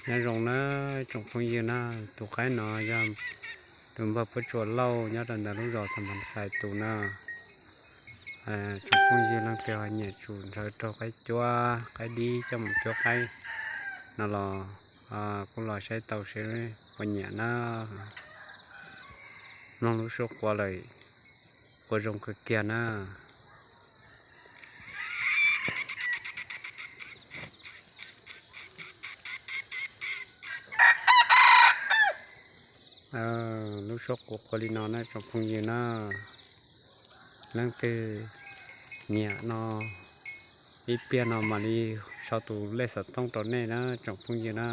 Nyob zoo na tsoom phooj ywg na, tus qaib no yog tus npawg Puab Tsuas Lauj nyob rau ntawm lub zos Xam Phas Xais tus na. Tsoom phooj ywg leej twg ho nyiam tsum ntshaw raug qaib cuab qaib dib coj mus cuab qaib no los kuj los saib tau seb puas nyiam na. Mloog lub suab quas lawm, quas zoo kawg kiag na. Lub suab quas quas li no na tsoom phooj ywg na. Leej twg nyiam no, ib pliag no mam li sau tus lej xov tooj rau nej na tsoom phooj ywg na.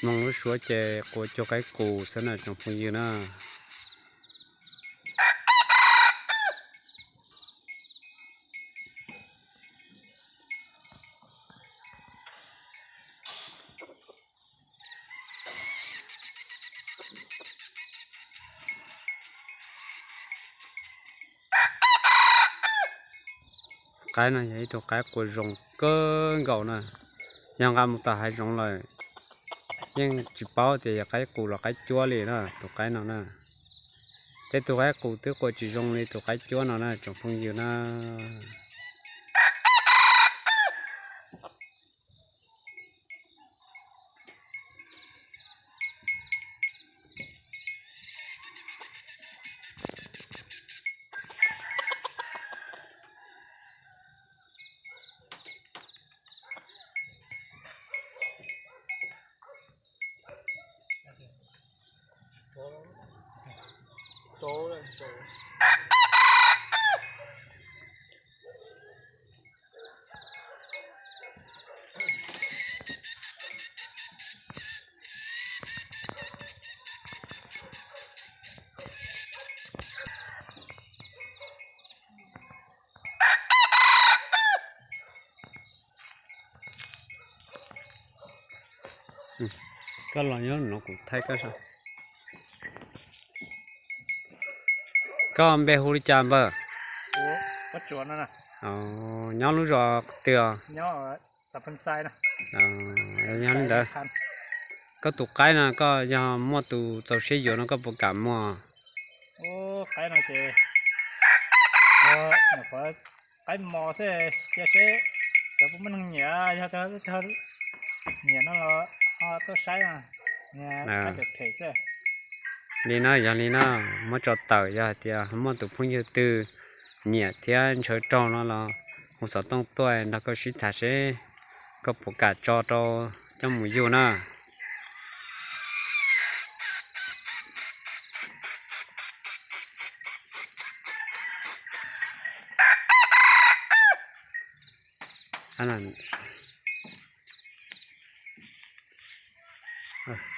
Mloog lub suab ces quas cuag qaib qus xwb na tsoom phooj ywg na. Qaib no yog ib tug qaib quas zoo kawg nkaus na. Yog nqa mus tom hav zoov lawm yeej tsis paub tias yog qaib qus los qaib cuab li na tus qaib no na. Tej tus qaib qus twb quas tsis zoo li tus qaib cuab no na tsoom phooj ywg na. Koj los nyob no kuv thaij koj saib. Koj npe hu li cas npawg? Nyob lub zos twg? Yog li ntawd, koj tus qaib no koj yog muaj tus txaus siab yuav no koj puas kam muag? Qaib no ces qaib mos xwb, cia seb cov puas muaj neeg nyiam, yog nyiam no los ho tuaj saib. Li no yog li no, muab tso tawm, yog hais tias muaj tus phooj ywg twg nyiam thiab ntshaw raug no los hu xov tooj tuaj nrog koj sib tham seb koj puas kam tso rau coj mus yug na.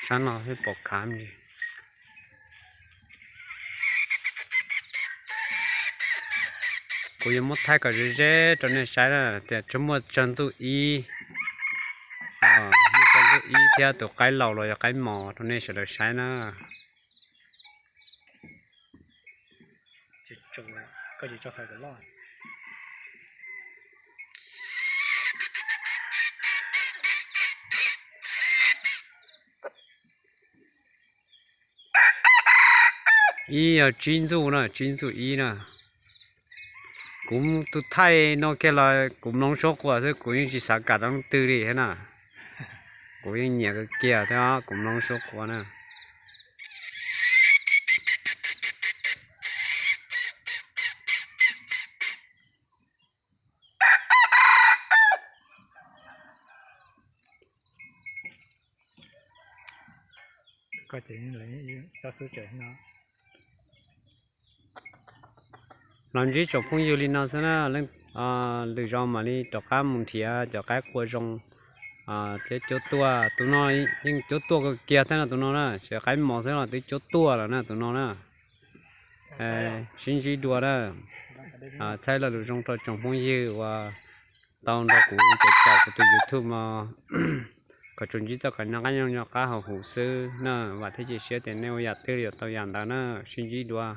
Sab no pom khav ntsis. Kuv yuav muab thaij kom ze ze rau nej saib na, tias tsuas muaj tsawg ntxuj ib, muaj tsawg ntxuj ib thiab tus qaib laus los yog qaib mos rau nej sawv daws saib na. Ib yog tsib ntxuj na, tsib ntxuj ib na. Kuv tus thaij no kiag los kuv mloog suab quas xwb, kuv yeej tsis xav kam leej twg li thiab na. Kuv yeej nyiam kawg kiag thiab kuv mloog suab quas na. Los ntsib tsoom phooj ywg li no xwb na, lwm zaus mam li rov qab mus nrhiav cov qaib qua zoo thiab cuab tuaj. Tus no yeej cuab tuaj kawg kiag thiab no, tus no na, tsis qaib mos xwb los twb cuab tuaj lawm na tus no na. Sib ntsib dua na. Thaij lo lus zoo rau tsoom phooj ywg uas tau nrog kuv caum kuv tus YouTube no, kom tsuas ntsib txoj kev noj qab nyob noj qab haus huv xwb na. Vam thiab cia siab tias nej ua yam twg yuav tau yam ntawd na. Sib ntsib dua.